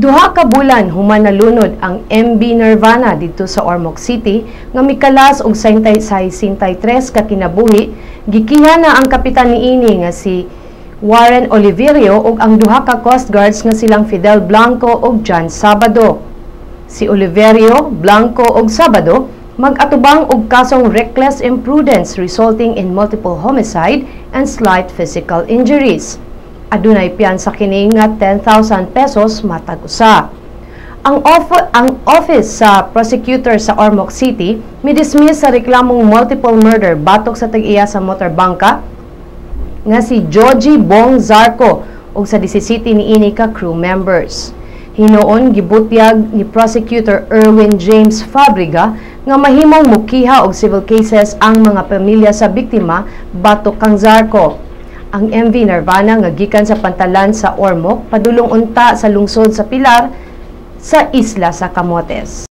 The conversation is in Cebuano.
2 ka bulan human nalunod ang MB Nirvana didto sa Ormoc City nga mikalas og 63 ka kinabuhi, gikiha na ang kapitan niini nga si Warren Oliverio ug ang duha ka Coast Guards nga silang Fidel Blanco ug John Sabado. Si Oliverio, Blanco ug Sabado mag-atubang og kasong reckless imprudence resulting in multiple homicide and slight physical injuries. Adunay piyansa kini nga 10,000 pesos matag usa. Ang office sa prosecutor sa Ormoc City midismiss sa reklamong multiple murder batok sa tag-iya sa motor bangka nga si Joji Bong Zarco ug sa 17 niini ka crew members. Hinuon gibutyag ni Prosecutor Erwin James Fabriga nga mahimong mukiha og civil cases ang mga pamilya sa biktima batok kang Zarco. Ang MV Nirvana nga gikan sa pantalan sa Ormoc padulong unta sa lungsod sa Pilar sa isla sa Camotes.